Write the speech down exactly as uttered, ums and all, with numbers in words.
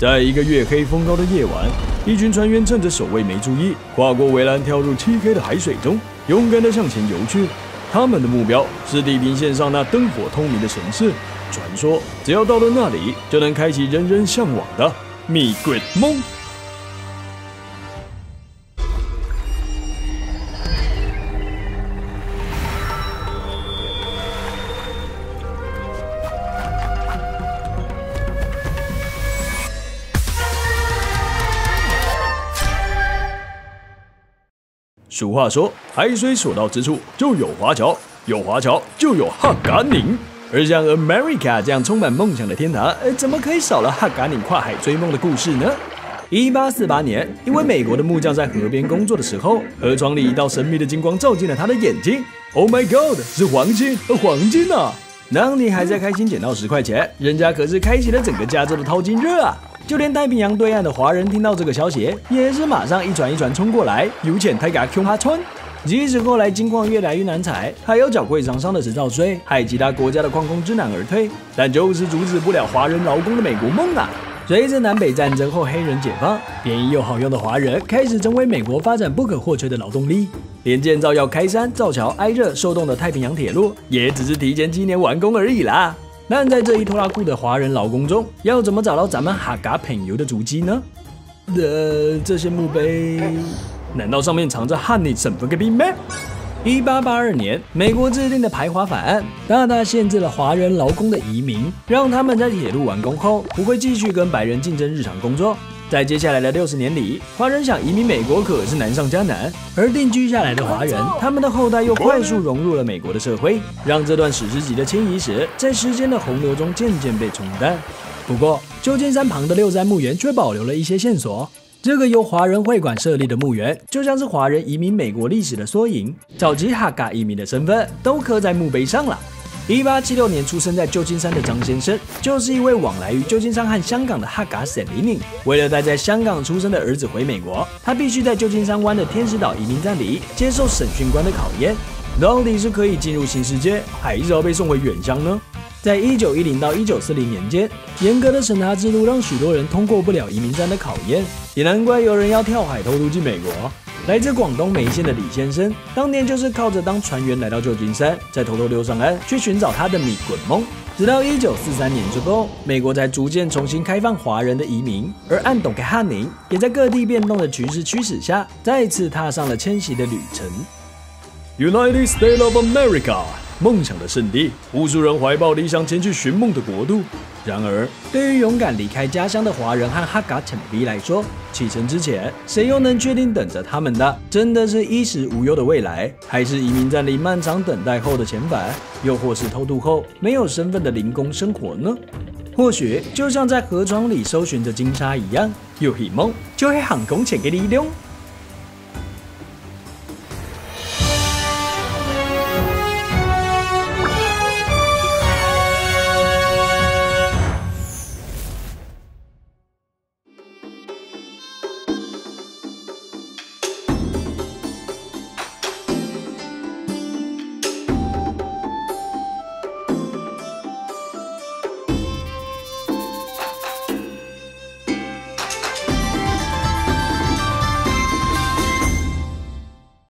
在一个月黑风高的夜晚，一群船员趁着守卫没注意，跨过围栏，跳入漆黑的海水中，勇敢地向前游去。他们的目标是地平线上那灯火通明的城市。传说，只要到了那里，就能开启人人向往的美国梦。俗话说，海水所到之处就有华侨，有华侨就有哈嘎宁。而像 America 这样充满梦想的天堂，呃，怎么可以少了哈嘎宁跨海追梦的故事呢？一八四八年，一位美国的木匠在河边工作的时候，河床里一道神秘的金光照进了他的眼睛。Oh my God，是黄金，呃，黄金啊！当你还在开心捡到十块钱，人家可是开启了整个加州的淘金热啊！就连太平洋对岸的华人听到这个消息，也是马上一船一船冲过来，有钱大家穷下穿。即使后来金矿越来越难采，还要缴贵厂商的执照税，害其他国家的矿工知难而退，但就是阻止不了华人劳工的美国梦啊！随着南北战争后黑人解放，便宜又好用的华人开始成为美国发展不可或缺的劳动力。连建造要开山、造桥、挨热、受冻的太平洋铁路，也只是提前七年完工而已啦。那在这一拖拉库的华人劳工中，要怎么找到咱们哈嘎朋友的足迹呢？呃，这些墓碑，难道上面藏着汉尼身份的秘密？一八八二年，美国制定的排华法案大大限制了华人劳工的移民，让他们在铁路完工后不会继续跟白人竞争日常工作。在接下来的六十年里，华人想移民美国可是难上加难，而定居下来的华人，他们的后代又快速融入了美国的社会，让这段史诗级的迁移史在时间的洪流中渐渐被冲淡。不过，旧金山旁的六三墓园却保留了一些线索。这个由华人会馆设立的墓园，就像是华人移民美国历史的缩影，早期哈嘎移民的身份都刻在墓碑上了。一八七六年出生在旧金山的张先生，就是一位往来于旧金山和香港的哈嘎省移民。为了带在香港出生的儿子回美国，他必须在旧金山湾的天使岛移民站里接受审讯官的考验，到底是可以进入新世界，还是要被送回原乡呢？在一九一零到一九四零年间，严格的审查制度让许多人通过不了移民站的考验，也难怪有人要跳海偷渡进美国。来自广东梅县的李先生，当年就是靠着当船员来到旧金山，再偷偷溜上岸去寻找他的美国梦。直到一九四三年之后，美国才逐渐重新开放华人的移民，而暗懂的汉宁也在各地变动的局势驱使下，再次踏上了迁徙的旅程。United States of America，梦想的圣地，无数人怀抱理想前去寻梦的国度。然而，对于勇敢离开家乡的华人和哈嘎前辈来说，启程之前，谁又能确定等着他们的真的是衣食无忧的未来，还是移民站里漫长等待后的遣返，又或是偷渡后没有身份的零工生活呢？或许就像在河床里搜寻着金沙一样，有希望就会航空前的力量。